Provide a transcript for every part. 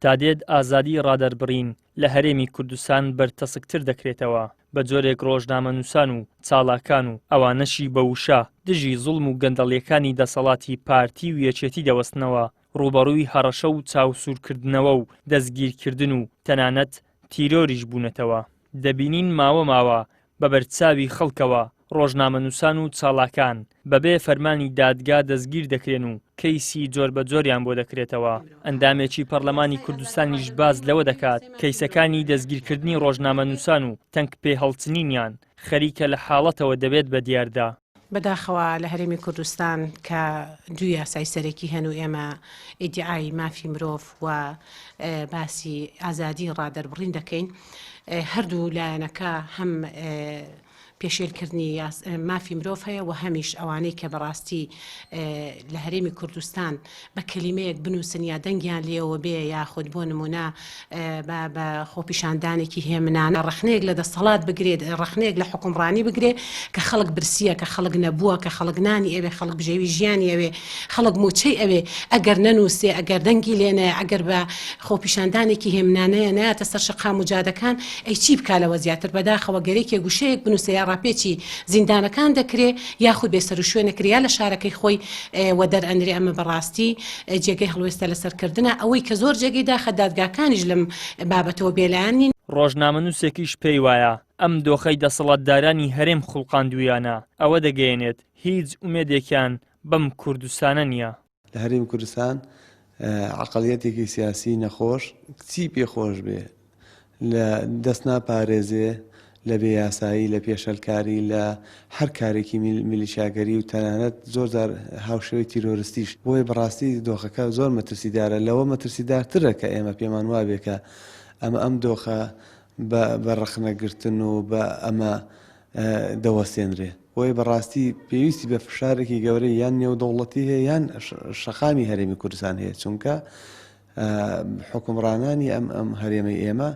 تا دێت ئازادی ڕادەربڕین لە هەرێمی کوردستان بەرتەسکتر دەکرێتەوە، بە جۆرێک ڕۆژنامەنووسان و چالاکان و ئەوانەشی بە وشە دژی زوڵم و گەندەڵییەکانی دەسەڵاتی پارتی و یەکێتی دەوەستنەوە، ڕووبەڕووی هەڕەشە و چاوسوورکردنەوە و دەستگیرکردن و تەنانەت تیرۆریش بوونەتەوە. دەبینین ماوە ماوە بە بەرچاوی خەڵکەوە ڕۆژنامەنووسان و چالاکان بەبێ فەرمانی دادگا دەستگیر دەکرێن و کەیسی جۆربەجۆریان بۆ دەکرێتەوە. ئەندامێکی پەرلەمانی کوردستانیش باس لەوە دەکات، کەیسەکانی دەستگیرکردنی ڕۆژنامەنووسان و تەنگپێهەڵچنینیان خەریکە لە حاڵەتەوە دەبێت بە دیاردە. بەداخەوە لە هەرێمی کوردستان کە دوو یاسای سەرەکی هەن و ئێمە ئیدیعای مافی مرۆڤ و باسی ئازادی ڕادەربڕین دەکەین هەردوو لایەنەکە هەم پێشێلکردنی مافی مرۆڤ هەیە و هەمیش ئەوانەی کە بەڕاستی لە هەرێمی کوردستان بە کەلیمەیەک بنووسن یا دەنگیان لێوە بێ یاخود بۆ نمونە بە خۆپیشاندانێکی هێمنانە ڕەخنەیەک لە دەسەڵات بگرێت ڕەخنەیەک لە حکومڕانی بگرێ کە خەڵک برسیە کە خەڵک نەبووە کە خەڵک نانی ئەوێ خەڵک بژێوی ژیانی ئەوێ خەڵک موچەی ئەوێ ئەگەر نەنووسێ ئەگەر دەنگی لێنەیە ئەگەر بە خۆپیشاندانێکی هێمنانەیە نایەتە سەر شەقام و جادەکان ئەی چی بکا لەوە زیاتر بەداخەوە گەرێکێ گوشەیەک بنووسێ یا ڕاپێچی زیندانەکان دەکرێ یاخود بێسەروشوێن ئەکرێ یا لە شارەکەی خۆی وەدەرئەنرێ ئەمە بەڕاستی جێگەی هەڵوێستە لەسەر کردنە ئەوەی کە زۆر جێگەی داخە دادگاکانیش لەم بابەتەوە بێلایەن نین. ڕۆژنامەنووسێکیش پێی وایە ئەم دۆخەی دەسەڵاتدارانی هەرێم خوڵقاندوویانە ئەوە دەگەیەنێت هیچ ئومێدێکیان بەم کوردستانە نییە. لە هەرێمی کوردستان عەقڵیەتێکی سیاسی نەخۆش چی پێ خۆش بێ لە دەست ناپارێزێ لە بێ یاسایی لە پێشەلکاری لە هەر کارێکی میلیشیاگەری و تەنانەت زۆر جار هاوشێوەی تیرۆرستیش بۆیە بەڕاستی دۆخەکە زۆر مەترسیدارە لەوە مەترسیدارترە کە ئێمە پێمان وابێ کە ئەمە ئەم دۆخە بە ڕەخنەگرتن و بە ئەمە دەوەستێنرێ. بۆیە بەڕاستی پێویستی بە فشارێکی گەورەی یان نێودەوڵەتی هەیە یان شەقامی هەرێمی کوردستان هەیە چونکە حکومڕانانی ئەم ئەم هەرێمەی ئێمە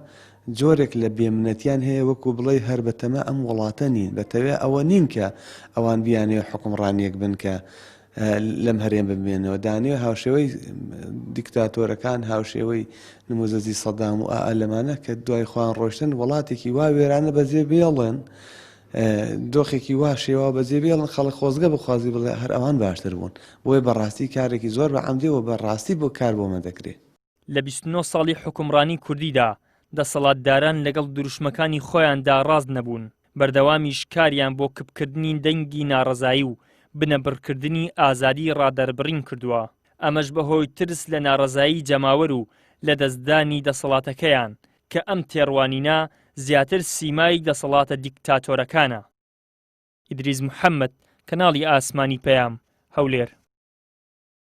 جۆرێک لە بێمنەتیان هەیە وەکو بڵێ هەر بەتەما ئەم وڵاتە نین بەتەوێ ئەوە نین کە ئەوان بیانەوە حکومڕانیەک بن کە لەم هەرێم بمێنەوە دانێ هاوشێوەی دیکتاتۆرەکان هاوشێوەی نموزەجی سەدام و ئا لەمانە کە دوای خۆیان ڕۆشتن وڵاتێکی وا وێرانە بەجێ بێڵن دۆخێکی وا شێوا بەجێ بێڵن خەڵک خۆزگە بخوازی بڵێ هەر ئەوان باشتر بوون بۆیە بەڕاستی کارێکی زۆر بە عەمدی و بەڕاستی بۆ کار بۆمە دەکرێ. لە 29 ساڵی حوکمڕانی کوردیدا دەسەڵاتداران لەگەڵ دروشمەکانی خۆیاندا ڕاست نەبوون، بەردەوامیش کاریان بۆ کپکردنی دەنگی ناڕەزایی و بنەبڕکردنی ئازادی ڕادەربڕین کردووە، ئەمەش بەهۆی ترس لە ناڕەزایی جەماوەر و لەدەستدانی دەسەڵاتەکەیان، کە ئەم تێڕوانینە زیاتر سیمای دەسەڵاتە دیکتاتۆرەکانە. ئیدریس محەمەد، کەناڵی ئاسمانی پەیام، هەولێر.